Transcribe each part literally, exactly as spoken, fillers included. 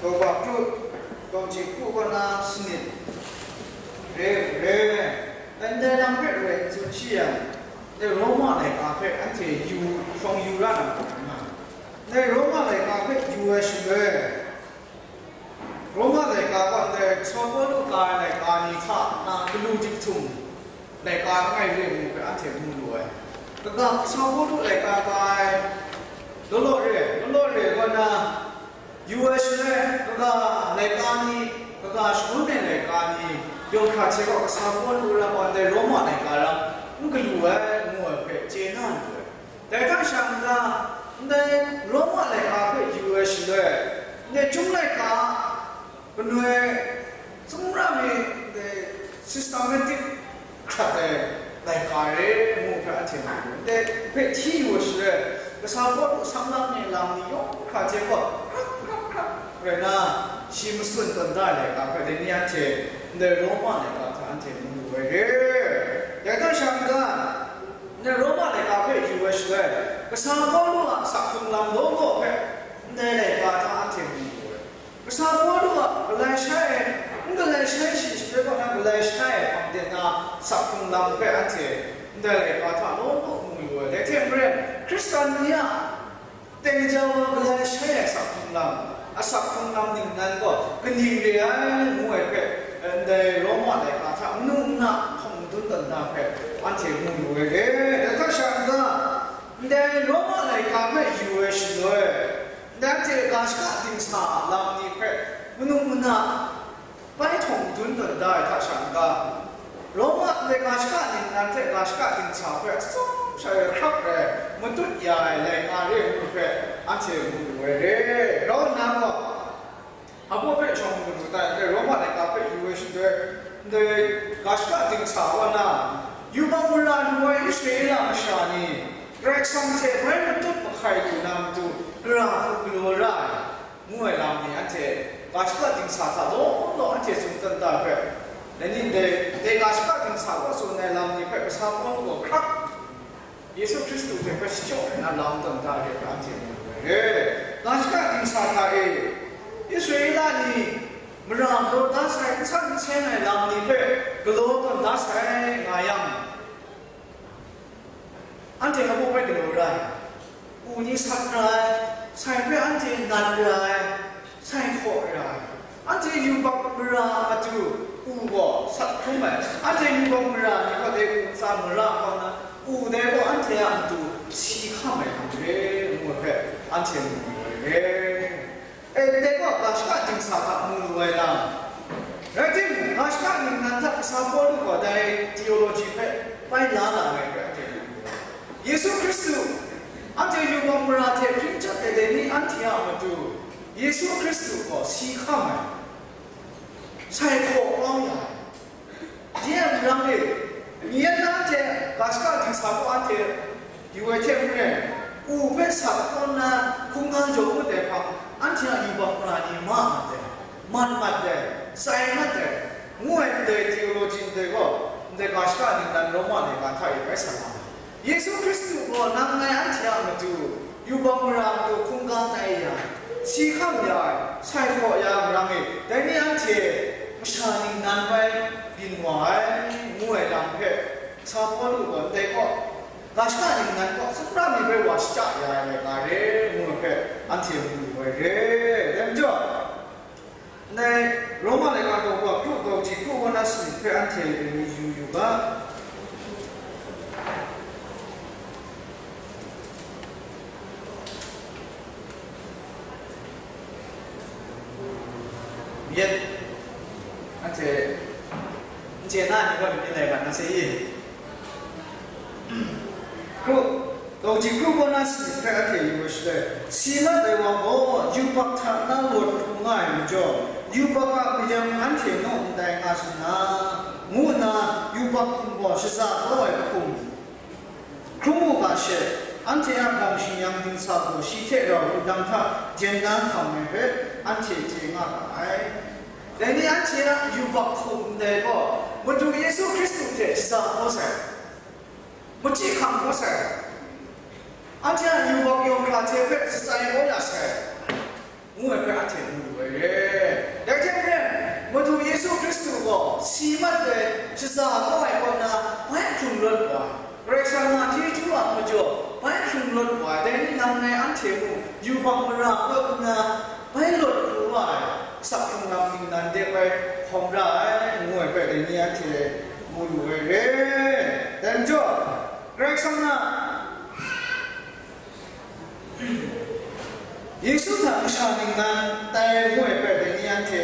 Daw ba kru, daw ji kru kaw na sanit, re, re, ndai lam hpe rai n tsun shi yang, ndai Roma laika hpe anhte yu, shawng yu ra na hkawm nna, ndai Roma laika hpe yu ai shaloi, Roma laika gaw ndai Saul Pawlu ka ai laika ni hta na galu jahtum laika langai re ngu hpe anhte mu lu ai. Kaga Saul Pawlu laika ka ai law law re, law law re kaw na, yu ai shaloi, kaga laika ni, kaga shangun ai laika ni, yawng hkra hte gaw kasa Pawlu ram gaw ndai Roma laika ram n galu ai, ngu ai hpe chye na lu ai. Dai hta sha n-ga, ndai Roma laika hpe yu ai shaloi, ndai Chyum laika a kanoi, tsawmra mi ndai systematic hkrat ai laika re ngu hpe anhte mu lu. Ndai hpe hti yu ai shaloi, kasa Pawlu samlang ni lam ni yawng hkra hte gaw, hkrap, hkrap, hkrap rai nna, shi matsun tawn da ai laika hpe dai ni anhte ndai Roma laika hta anhte mu lu ai re. Dai hta sha n-ga, ndai Roma laika hpe yu ai shaloi, kasa Pawlu a sak hkrung lam law law hpe ndai laika hta anhte mu lu ai. Kasa Pawlu a galai shai ai, n galai shai shi shaloi kaw na galai shai ai hpang de na sak hkrung lam hpe anhte ndai laika hta law law mu lu ai. Dai hte maren, Hkristan ni a teng jau wa galai shai ai sak hkrung lam, a sak hkrung lam ningnan gaw kaning re ai ngu ai hpe, ndai Roma laika hta manu nna hkawm madun tawn da hpe anhte mu lu ai re. Dai hta sha n-ga, ndai Roma laika hpe yu ai shaloi, ndai hte ga shaka dingsa a lam ni hpe manu nna bai htawng dun tawn da ai hta sha n-ga, Roma ndai ga shaka ningnan hte ga shaka dingsa hpe atsawm sha e hkrap rai matut ya ai laika re ngu hpe anhte mu lu ai re. Grau nna gaw, abaw hpe shawng mu lu tai, ndai Roma laika hpe yu ai shaloi, ndai ga shaka dingsa wa na, yubak mara lu ai Israela masha ni, Karai Kasang hte bai matut mahkai lu na matu, gara hku galaw ra ai, ngu ai lam ni anhte ga shaka dingsa hta law law anhte tsun tawn da hpe, dai ni ndai, ndai ga shaka dingsa kaw tsun ai lam ni hpe kasa Pawlu gaw hkrap Yesu Hkristu hte hpe shachyaw ai na lam tawn da re hpe anhte mu lu ai re. Ga shaka dingsa hta e, Israela ni mara galaw da sai, n san n seng ai lam ni hpe galaw tawn da sai nga yang, anhte hpa bai galaw ra ai, u ni sat ra ai, sai hpe anhte nat ra ai, sai hkaw ra ai, anhte yubak mara a matu u gaw sat hkrum ai, anhte yubak mara ni gaw dai u ntsa mara hkawm na, u dai gaw anhte a matu si hkam ai hkam re, ngu ai hpe anhte mu lu ai re. E, ndai gaw ga shaka dingsa hta mu lu ai lam. Rai timung, ga shaka ningnan hta kasa Pawlu gaw dai theology hpe bai la na ai hpe anhte mu lu ai. Yesu Hkristu, anhte yubak mara hte hpring chyat ai dai ni anhte a matu, Yesu Hkristu gaw si hkam ai, sai hkaw kau ya ai, Dai a marang e, myen na hte ga shaka dingsa gaw anhte yu ai hte maren, u hpe sat hkawn na hkungga jaw ngut ai hpang, anhte a yubak mara ni ma mat ai, mat mat ai, tsai mat ai, ngu ai ndai theology ndai gaw, ndai ga shaka ningnan Roma laika hta e bai sa na ai. Yesu Hkristu gaw nang ngai anhte a matu yubak mara matu hkungga tai ya, si hkam ya ai, sai hkaw ya ai marang e, dai ni anhte masha ningnan bai byin wa ai, ngu ai lam hpe, sa Pawlu gaw ndai kaw, ga shaka ningnan kaw, sumra ni bai wa shachya ya ai laika re, ngu ai hpe, anhte mu lu ai re. Dai majaw, Ndai Roma laika daw kru, daw ji kru kaw na sanit hpe anhte dai ni yu yu ga. Myit, anhte n chye na ni gaw, myit lai mat na se i? Kru, daw ji kru kaw na sanit hpe anhte yu ai shaloi, si mat ai wa gaw yubak hta na lawt pru nga ai majaw, yubak a mayam anhte naw ndai nga su na, ngu nna yubak hkum gaw shaza kau ai hkum hkrum u ga she, anhte a bawng shing-yang dingsa gaw shi hte rau wudang hta jen na hkam ai hpe anhte chye nga ga ai. Dai ni anhte a yubak hkum ndai gaw, Madu Yesu Hkristu hte shaza kau sai, machyi hkam kau sai, anhte a yubak yawng hkra hte hpe shatsai kau ya sai, ngu ai hpe anhte mu lu ai re. Si mat ai shaza kau ai kaw na bai hkrung rawt wa ai, Karai Kasang a chyeju a majaw bai hkrung rawt wa ai, dai ni nang ngai anhte mung yubak mara kawt nna bai lawt pru wa ai, asak hkrung lam ningnan de bai hkawm ra ai, ngu ai hpe dai ni anhte mu lu ai re. Dai majaw, Karai Kasang a Yesu hta masha ningnan tai ngu ai hpe dai ni anhte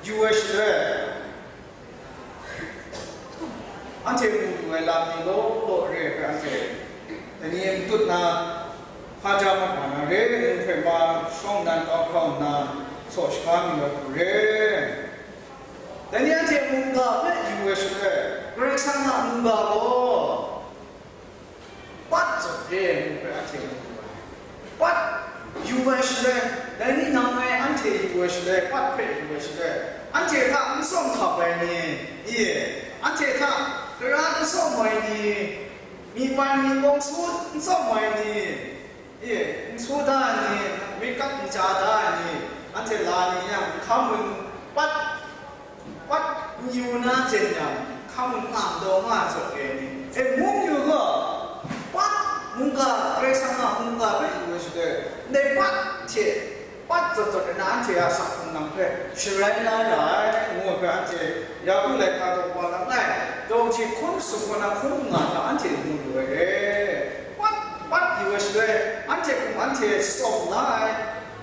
yu ai shaloi, anhte mu lu ai lam ni law law re ai hpe anhte dai ni matut na hpa ja mat wa na re, ngu hpe ma shawng nnan kau hkrau nna saw shaga mi ai hku re. Dai ni anhte mungga hpe yu ai shaloi, Karai Kasang a mungga gaw, Pat zawn re ai ngu hpe anhte mu lu ai. Pat yu ai shaloi, dai ni nang ngai anhte yu ai shaloi, pat hpe yu ai shaloi, anhte hta n tsawm hkap ai ni, i, anhte hta gara n tsawm ai ni, myi pai myi kawng su n tsawm ai ni, i, n su da ai ni, myit kat n ja da ai ni, anhte la ni yang, hkam mun pat Pat n yu na zen yang, hkam n nga daw nga ai zawn re ai ni, e, mung yu gaw, pat mungga, Karai Kasang a mungga hpe yu ai shaloi, ndai pat hte pat zawn zawn re na, anhte a asak hkrung lam hpe sharai la ra ai, ngu ai hpe anhte Yaku laika daw wa langai, daw ji hkun sum kaw na hkun nga hta anhte mu lu ai re. Pat, pat yu ai shaloi, anhte hkum anhte tsawm la ai,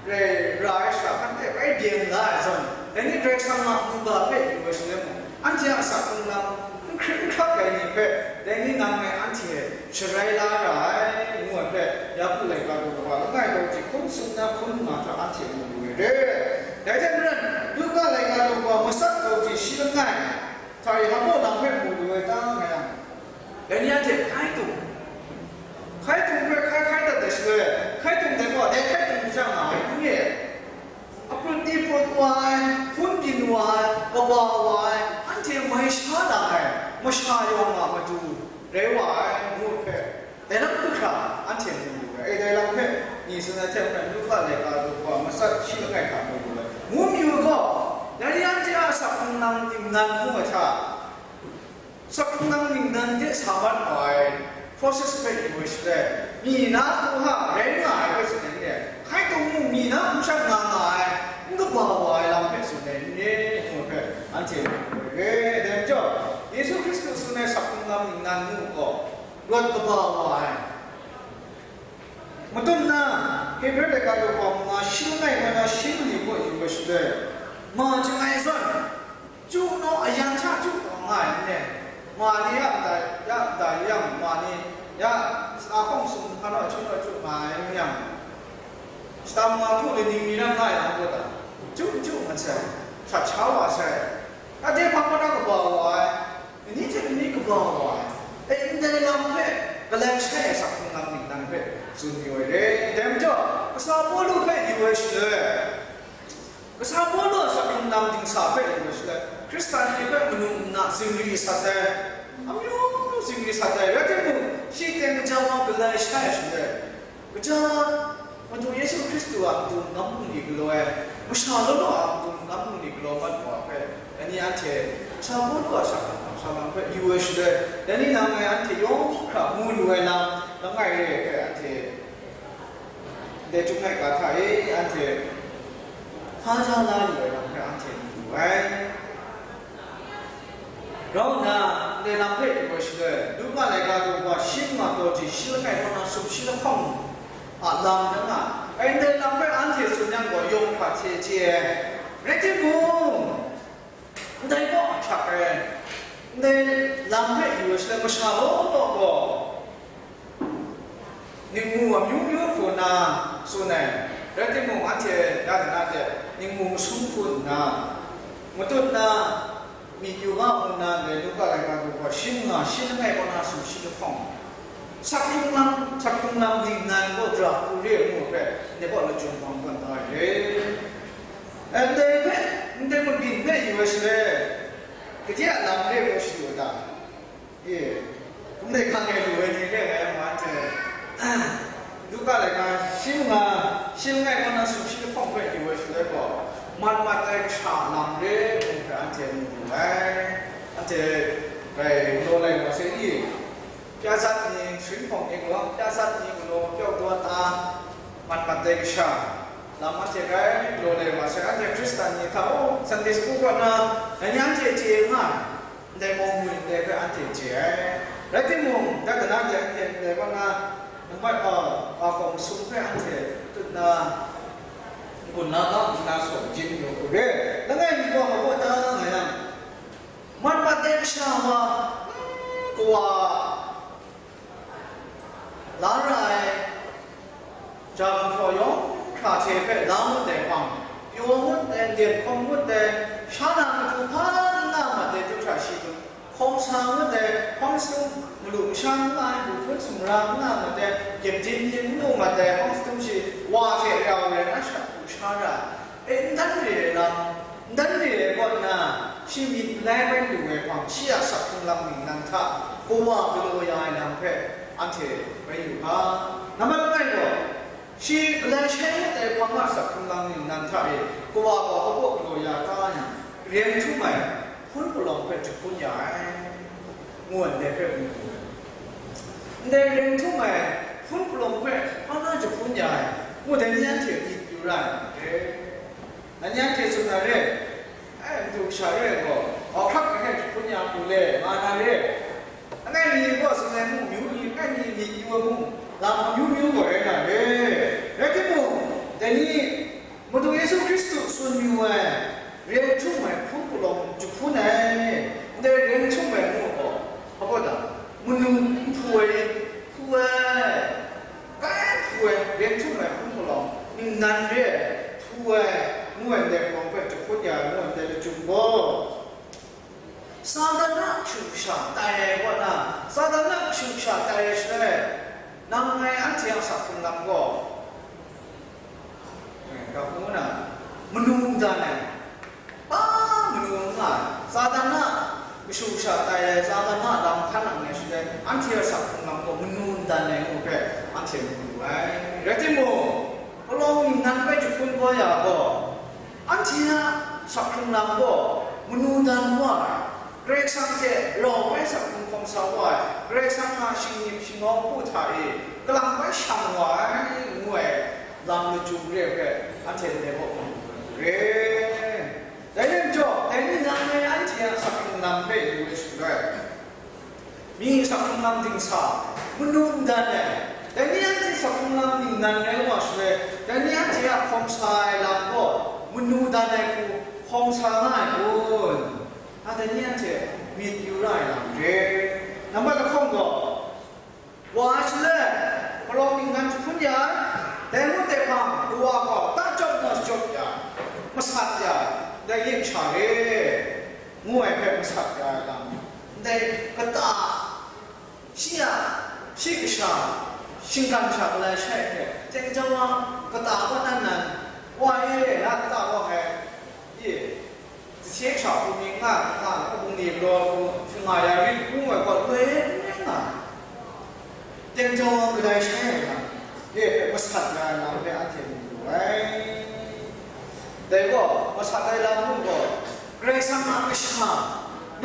rai ra ai shara hkan hte bai byen la ai zawn, dai ni Karai Kasang a mungga hpe yu ai shaloi mung, anhte a asak hkrung lam n hkrit n hkrak ai ni hpe, dai ni nang ngai anhte sharai la ra ai, ngu ai hpe, Yaku laika daw wa langai daw ji hkun sum na hkun nga hta anhte mu lu ai re. Dai hte maren, Luka laika daw wa matsat daw ji shi langai, hta e hpa lam hpe mu lu ai ta nga yang, dai ni anhte hkaitung, hkaitung hpe hkai hkai dat ai shaloi, hkaitung dai gaw dai hkaitung maja nga ai n re. Aprut ni prut wa ai, hpun byin wa ai, kaba wa ai, anhte mai sha na ai, masha yawng a matu rai wa ai, ngu hpe, dai lam hkra anhte mu lu ai. E, dai lam hpe ni tsun ai hte maren, Luka laika daw wa matsat shi langai hta mu lu ai. Mung yu gaw, dai ni anhte a asak hkrung lam ningnan ngu ai hta, Asak hkrung lam ningnan de sa mat wa ai process hpe yu ai shaloi, mi na hku hta rai nga ai hpe tsun ai n re, hkaitung mung mi na hku shat nga nga ai, n kaba wa ai lam hpe tsun ai n re, ngu ai hpe anhte mu ai re. Dai majaw, Yesu Hkristu tsun ai asak hkrung lam ningnan mu gaw, rawt kaba wa ai. Matut na, Hebre laika daw wa manga shi langai ngu na shi mali kaw yu ai shaloi, ma chyangai zawn, Chyu naw ayan sha chyu taw nga ai n re. Ma ni ya ndai, ya ndai yang, ma ni ya shata hkawng sung hpa naw chyu naw chyu nga ai n yang, shata ma hku lani mi ram nga yang gaw ta, chyu chyu mat sai, shat sha wa sai, tate hpa hpa na kaba wa ai, lani hte lani kaba wa ai, e, ndai lam hpe galai shai ai asak hkrung lam ningnan hpe tsun yu ai re. Dai majaw, kasa Pawlu hpe yu ai shaloi, Kasa Pawlu a asak hkrung lam dingsa hpe yu ai shaloi, Hkristan ni hpe manu nna zingri sat ai, amyu myu zingri sat ai, rai timung, shi teng kaja wa galai shai ai shaloi, kaja wa Madu Yesu Hkristu a matu magam bungli galaw ai, masha law law a matu magam bungli galaw mat wa hpe, dai ni anhte Kasa Pawlu a asak hkrung lam hpe yu ai shaloi, dai ni nang ngai anhte yawng hkra mu lu ai lam, langai re ai hpe anhte Ndai Chyum laika hta e anhte hpa ja la lu ai lam hpe anhte mu lu ai. Grau nna, ndai lam hpe yu ai shaloi, Luka laika daw wa shi manga taw ji shi langai kaw na sumshi lahkawng a lam dan nga ai. Ndai lam hpe anhte tsun yang gaw, yawng hkra hte chye ai. Rai timung, Ndai kaw ahkyak ai, ndai lam hpe yu ai shaloi masha law law gaw, ningmu amyu myu hku nna tsun ai, rai timung, anhte ya de na de, ningmu masum hku nna, matut na, myi kyu ga hku nna, ndai Luka laika daw wa shi manga shi langai kaw na sumshi lahkawng, Asak hkrung lam, asak hkrung lam ningnan gaw dara hku re ai ngu hpe, ndai kaw lachyum hpang tawn da ai re. Ndai hpe, ndai mabyin hpe yu ai shaloi, gade a lam re gaw shadu ai ta? E, ndai hkang e lu ai ni re nga yang, ma hte, Luka laika shi manga, shi langai kaw na sumshi lahkawng hpe yu ai shaloi gaw, mat mat ai kasha lam re ngu hpe Anhte mu lu ai, anhte rai galaw lai wa se i, pya sat ni, sharin hpawng ni gaw, pya sat ni galaw pyaw daw ta, mat mat dai kasha, lam anhte rai galaw lai wa se, anhte Hkristan ni hta, oh, Sunday school kaw na, dai ni anhte chye nga ai, ndai mawng myu ndai hpe anhte chye ai. Rai timung, dat kana de anhte ndai kaw na, nang bai, uh, uh, hkawng masum hpe anhte tut na, n-gun na ga, n-gun na sawng jin yu u re. Langai mi gaw hpa baw ta nga yang, mat mat de kasha wa, kawa la ra ai, jang hpraw yawng hkra hte hpe la ngut ai hpang, pyaw ngut ai, nden hkawm ngut ai, sha na matu hpa n nga mat ai du hta shi hkawm sa ngut ai, hpang sum, malu masha n nga ai, lu hpun sumra n nga mat ai, gyep din yin n lu mat ai, hpang sum shi wa hte rau rai na shat lu sha ra ai. E, n dan re ai lam, n dan re ai kaw nna, shi myit malai bai lu ai hpang, shi a sak hkrung lam ningnan hta, kawa galaw ya ai lam hpe anhte rai yu ga. Nambat langai gaw, shi galai shai ngut ai hpang a sak hkrung lam ningnan hta e, kawa gaw hpa baw galaw ya ta yang, ren htum ai hpun palawng hpe jahpun ya ai, ngu ai ndai hpe mu. Ndai ren htum ai hpun palawng hpe hpa na jahpun ya ai, ngu dai ni anhte myit yu ra ai lam hte. Anhte tsun na re, ai, madu masha re ai gaw, hkap hkap hpe hpun ya pru le, nga na re. Langai mi gaw tsun ai mung, myu mi, langai mi myit yu ai mung, lam amyu myu gaw rai na re. Rai timung, dai ni, Madu Yesu Hkristu tsun yu ai, ren htum ai hpun palawng jahpun ai, ndai ren htum ai ngu gaw, hpa baw ta, manu nhpu ai, hpu ai, kai hpu ai, ren htum ai hpun palawng, ningnan re ai, hpu ai, ngu ai ndai palawng hpe jahpun ya ai, ngu ai ndai lachyum gaw, Satan a kashu kasha tai ai kaw na, Satan a kashu kasha tai ai shaloi, nang ngai anhte a sak hkrung lam gaw, eh, ga hku na, manu n dan ai, pa manu n nga ai, Satan a kashu kasha tai ai, Satan a lam hkan nang ai shaloi, anhte a sak hkrung lam gaw manu n dan ai ngu hpe anhte mu lu ai. Rai timung, palawng ningnan hpe jahpun kau ya gaw, anhte a sak hkrung lam gaw manu dan wa ai, Karai Kasang hte rau bai sak hkrung hkawm sa wa ai, Karai Kasang a shingnip shingnawng bu hta e kalang bai shang wa ai, ngu ai lam lachyum re ai hpe anhte ndai kaw hkrum lu ai re. Dai rai majaw, dai ni nang ngai anhte a sak hkrung lam hpe yu ai shaloi, mi sak hkrung lam dingsa, manu n dan ai, dai ni anhte sak hkrung lam ningnan rai wa shaloi, dai ni anhte a hkawm sa ai lam gaw manu dan ai hku hkawm sa nga ai kun? A, dai ni anhte myit yu ra ai lam re. Nambat lahkawng gaw, wa ai shaloi, palawng ningnan jahpun ya ai, dai ngut ai hpang, kawa gaw ta chyawm na chyawm ya ai, masat ya ai, dai yin sha re, ngu ai hpe masat ya ai lam, ndai kata, shi a, shi kasha, shinggan sha galai shai hpe, teng jau wa, kata wa nan nan, wa e, na kata wa ngai, e, Sahte sha hku myit nga, nga, hku bungli galaw hku, shing nga ya rit, ngu ai gaw, loi n rai nga ai. Teng jau wa kadai shai ai lam, e hpe masat ya ai lam hpe anhte mu lu ai. Dai gaw, masat ai lam mung gaw, Karai Kasang a kasha,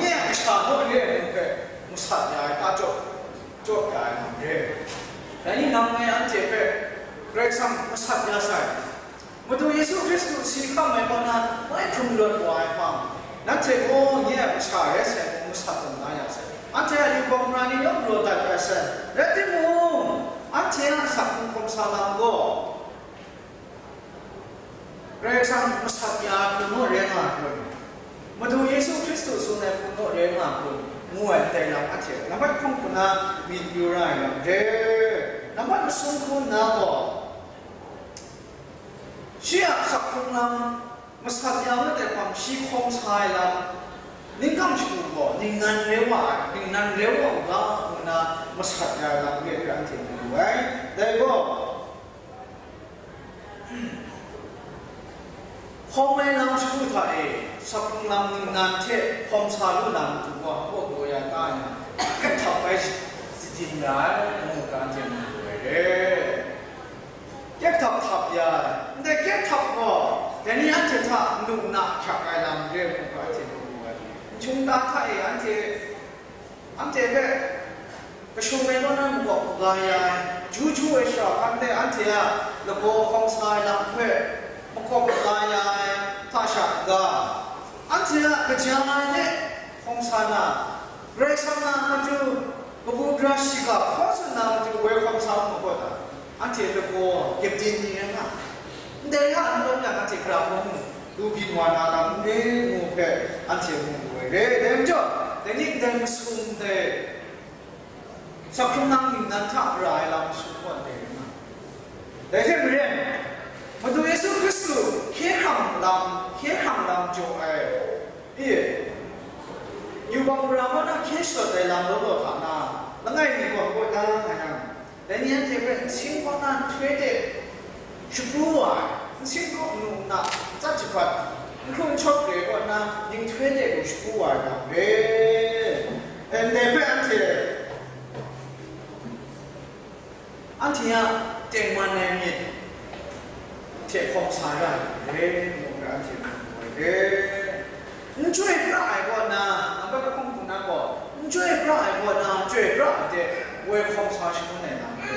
nye a kasha naw re ai lam hpe masat ya ai, ta jaw, jaw ya ai lam re. Dai ni nang ngai anhte hpe Karai Kasang masat ya sai. Madu Yesu Hkristu si hkam ai kaw na bai hkrung rawt wa ai hpang, nanhte gaw nye a kasha rai sai ngu masat tawn na ya sai. Anhte a yubak mara ni yawng raw dat ya sai. Rai timung, anhte a asak hkrung hkawm sa lam gaw, Karai Kasang masat ya ai hku naw rai nga ai hku, Madu Yesu Hkristu tsun ai hku naw rai nga ai hku, ngu ai ndai lam anhte nambat hkawng hku na myit yu ra ai lam re. Nambat masum hku nna gaw, shi a asak hkrung lam masat ya ngut ai hpang, shi hkawm sa ai lam, ningkam shagu gaw ningnan re wa ai, ningnan re wa u ga, ngu nna masat ya ai lam re hpe anhte mu lu ai. Dai gaw, hkawm ai lam shagu hta e, asak hkrung lam ningnan hte hkawm sa lu na matu gaw, hpaw galaw ya ta ai, hkap hkap ai shadin ra ai, ngu ga anhte mu lu ai re. Kyep htap htap ya ai, ndai kyep htap gaw, dai ni anhte hta nnu nna hkyak ai lam re ai hku hkra hte Shingkang hta e anhte, anhte hpe kashung ai kaw na makawp maga ya ai, ju ju ai shara hkan hte anhte a lagaw hkawm sa ai lam hpe makawp maga ya ai hta sha n-ga, anhte a kaja ai hte hkawm sa na, Karai Kasang a matu kabu gara shiga hkaw tsun na matu woi hkawm sa mu majaw ta? Anhte lagaw gyep din ni rai nga, ndai hta n lawm yang anhte gara hkawm mu, lu byin wa na lam n re ngu hpe anhte mu lu ai re. Dai majaw, dai ni ndai masum dai, sakhkrung nang ningnan hta mara ai lam masum gaw ndai rai nga. Dai hte maren, Madu Yesu Hkristu hkye hkrang lam, hkye hkrang lam jaw ai, i, yubak mara kaw na hkye shadawt ai lam law law hta na, langai mi gaw n gaw da nga yang, dai ni anhte hpe nsin kaw na nhtoi de shapu wa ai, nsin kaw nu nna ntsat jahpat, nhkrung nshawp re kaw na nhtoi de lu shapu wa ai lam re. Ndai hpe anhte, anhte a tengman ai myit hte hkawm sa ra ai re, ngu hpe anhte mu ai re. N chyoi pra ai kaw na, nang hpe lahkawng hpung na gaw, n chyoi pra ai kaw na, chyoi pra ai hte woi hkawm sa shangun ai lam re.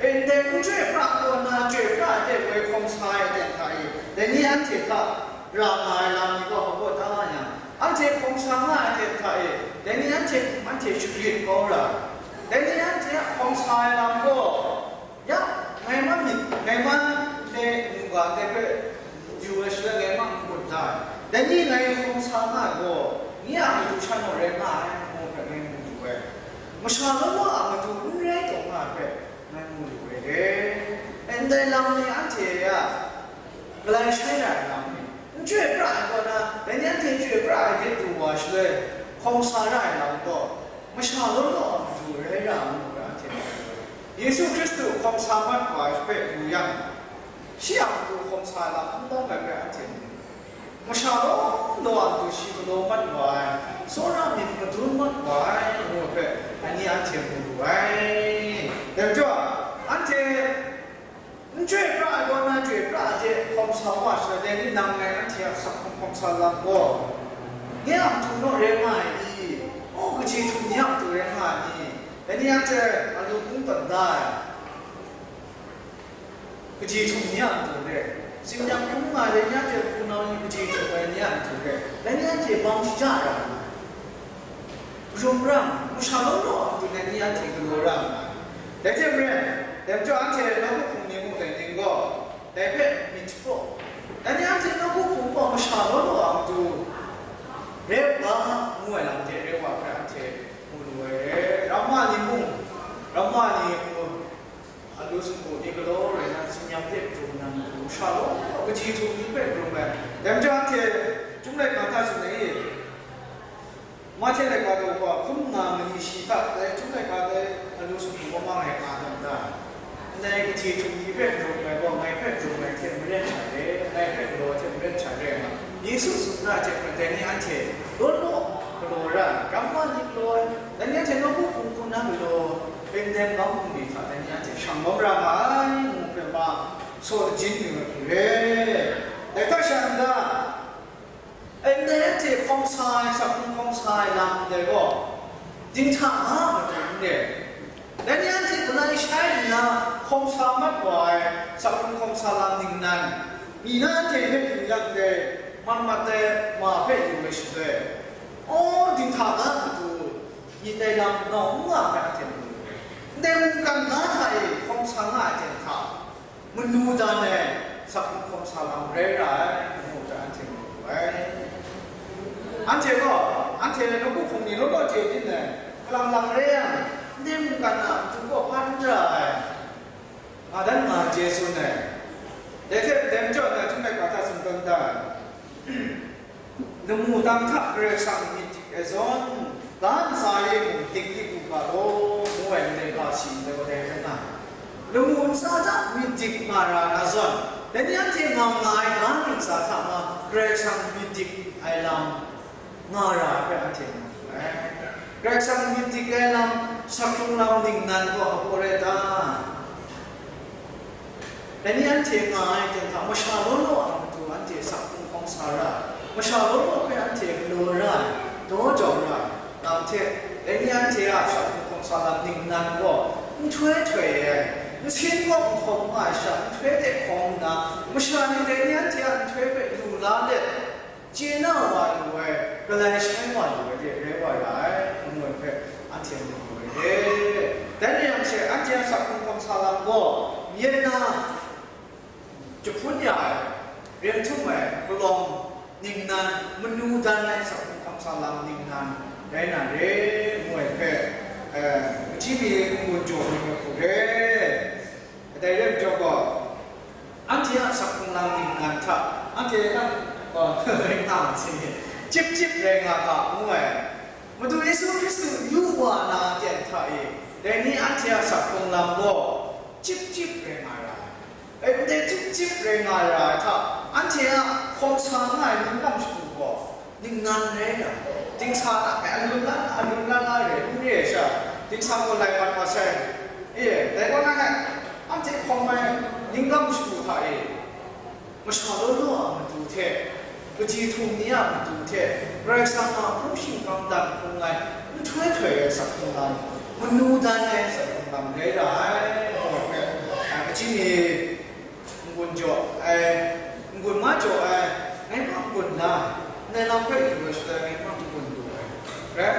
E, ndai n chyoi pra ai kaw na, chyoi pra ai hte woi hkawm sa ai aten hta e, dai ni anhte hta ra nga ai lam ni gaw hpa gaw da nga yang, anhte hkawm sa nga ai aten hta e, dai ni anhte hkum anhte shagrit kau ra ai. Dai ni anhte a hkawm sa ai lam gaw, ya, ngai ma myit, ngai ma ndai mungga ndai hpe yu ai shaloi ngai ma n-gun da ai. Dai ni ngai hkawm sa nga ai gaw, nye a matu sha naw rai nga ai, ngu hpe ngai mu lu ai. Masha law law a matu n rai taw nga ai hpe ngai mu lu ai re. E, ndai lam ni anhte a galai shai ra ai lam ni, n chyoi pra ai kaw na, dai ni anhte chyoi pra ai hte du wa shaloi, hkawm sa ra ai lam gaw, masha law law a matu rai ra ai ngu hpe anhte mu lu ai. Yesu Hkristu hkawm sa mat wa ai hpe yu yang, shi a matu hkawm sa ai lam n lawm ai hpe anhte mu lu ai. Masha law law a matu shi galaw mat wa ai, tsawra myit madun mat wa ai, ngu hpe, ani anhte mu lu ai. Dai majaw, anhte n chyoi pra ai kaw na chyoi pra ai hte hkawm sa wa shaloi, dai ni nang ngai anhte a sakhkrung hkawm sa lam gaw, nye a matu naw rai nga ai i? Aw, kaji htum ni a matu rai nga ai ni? Dai ni anhte a lu n tawn da ai. Kaji htum ni a matu re, tsin-yak hkrum nga ai dai ni anhte hpunau ni kaji htum ai ni a matu re, dai ni anhte bang shaja ra nga ai. Rum ra nga ai, masha law law a matu dai ni anhte galaw ra nga ai. Dai hte maren, dai majaw anhte nawku hpung ni mu dai ning gaw, dai hpe myit shapraw, dai ni anhte nawku hpung gaw masha law law a matu rai u ga, ngu ai lam hte rai wa hpe anhte mu lu ai re. Ramma ni mung, ramma ni mung, alu sumpu ni galaw rai na, tsin-yak hte pru nna, masha law law kaji htum ni hpe pru ai. Dai majaw anhte Chyum laika hta tsun ai, Mahte laika daw hkawhkun nga mali shi hta dai Chyum laika dai alu sumpu wa mang ai nga dan da. Ndai kaji htum ni hpe pru ai gaw, ngai hpe pru ai hte maren sha re, ngai hpe galaw ai hte maren sha re nga. Yesu tsun da hte maren dai ni anhte law law galaw ra ai, ramma ni galaw ai, dai ni anhte nawku hpung hku na galaw, Bethlehem kangmung ni hta dai ni anhte shang lawm ra nga ai, ngu hpe ma saw lajin yu ai hku re. Dai hta sha n-ga, dai ni anhte hkawm sa ai, sakhkrung hkawm sa ai lam ndai gaw, dinghta nga matu n re. Dai ni anhte galai shai nna hkawm sa mat wa ai, sakhkrung hkawm sa lam ningnan, mi na anhte hpe yu yang dai, mat mat ai ma hpe yu ai shaloi, aw, dinghta nga matu, myit ai lam nau n nga hpe anhte mu. Ndai mungkan na hta e hkawm sa nga ai ten hta, manu dan ai sakhkrung hkawm sa lam rai ra ai, ngu hpe anhte mu wu ai. Anhte gaw, anhte nawku hpung ni law law chye byin ai, hkalang lang rai yang, ndai mungkan a matu gaw hpa n ra ai, nga dan nga ai chye tsun ai. Dai hte dai majaw na Chyum laika hta tsun tawn da ai. Lamu tang hta Karai Kasang myit dik ai zawn, ga ntsa e mung dik dik u ga law, ngu ai ndai ga si ndai gaw dai rai nga ai. Lamu ntsa hta myit dik nga ra na zawn, dai ni anhte nga nga ai ga ntsa hta nga Karai Kasang myit dik ai lam nga ra ai hpe anhte mu ai. Karai Kasang myit dik ai lam, sakhkrung lam ningnan gaw abaw rai ta? Dai ni anhte nga ai ten hta masha law law a matu anhte sakhkrung hkawm sa ra ai, masha law law hpe anhte galaw ra ai, Daw jau ra lam hte, dai ni anhte a asak hkrung hkawm sa lam ningnan gaw nhtoi htoi ai, nsin gaw nhkawm nga ai sha, nhtoi de hkawm nna, masha ni dai ni anhte a nhtoi hpe lu la let, chye na wa lu ai, galai shai wa lu ai de rai wa ra ai, ngu ai hpe anhte mu lu ai de. Dai ni yang she, anhte a asak hkrung hkawm sa lam gaw, yen na, jahpun ya ai, ren htum ai, palawng, ningnan, manu dan ai asak hkrung hkawm sa lam ningnan rai na re, ngu ai hpe, eh, machyi mi n-gun jaw mi ai hku re. Kadai rai majaw gaw, anhte a asak hkrung lam ningnan hta, anhte nang, oh, rai nga ma se, chyip chyip rai nga ga, ngu ai. Madu Yesu Hkristu yu wa na ten hta e, dai ni anhte a asak hkrung lam gaw, chyip chyip rai nga ra ai. Dai ndai chyip chyip rai nga ra ai hta, anhte a hkawm sa nga ai ninglam shagu gaw, ningnan rai na, dingsa na, ai, alun la, alun la la re, n re ai sha, dingsa gaw lai mat wa sai. E, dai gaw na, anhte hkawm ai ninglam shagu hta e, masha law law a matu hte, kaji htum ni a matu hte, Karai Kasang a hpung shingkang dan hpung ai, nhtoi htoi ai asak hkrung lam, manu dan ai asak hkrung lam rai ra ai, ngu ai hpe, a, kaji ni n-gun jaw ai, n-gun ma jaw ai, ngai ma n-gun la, ndai lam hpe yu ai shaloi ngai ma n-gun lu ai. Rai,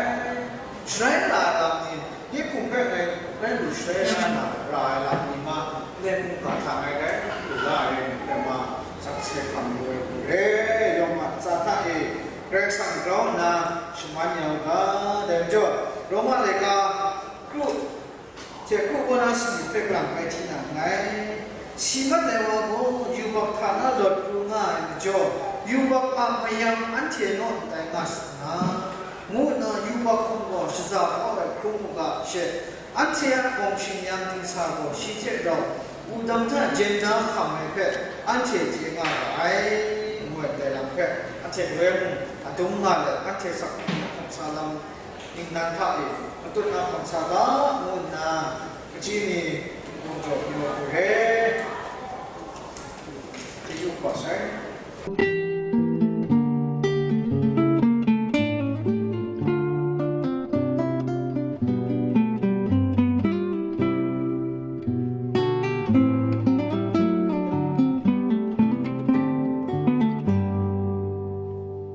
sharai la ai lam ni, Nye hkum hpe ngai, ngai lu sharai na ra ai lam ni ma, nlen mungga hta ngai rai lu la ai rai nme hpe ma, sakse hkam lu ai hku re, yawng a ntsa hta e, Karai Kasang grau nna shaman ya u ga, dai majaw, Roma laika, kru, hte kru kaw na sumri hpe kalang bai hti na nngai. Si mat ai wa gaw yubak hta na lawt pru nga ai majaw, yubak a mayam anhte naw n tai nga sa nga, ngu nna yubak hkum gaw shaza kau ai hkrum u ga she, anhte a bawng shin-yam dingsa gaw shi hte rau, wudang hta jen da hkam ai hpe anhte chye nga ra ai, ngu ai dai lam hpe, anhte galoi mung adung nga let, anhte asak hkrung hkawm sa lam ningnan hta e matut na hkawm sa ga, ngu nna, kaji ni n-gun jaw pyi wa hku re. Chyeju kaba sai.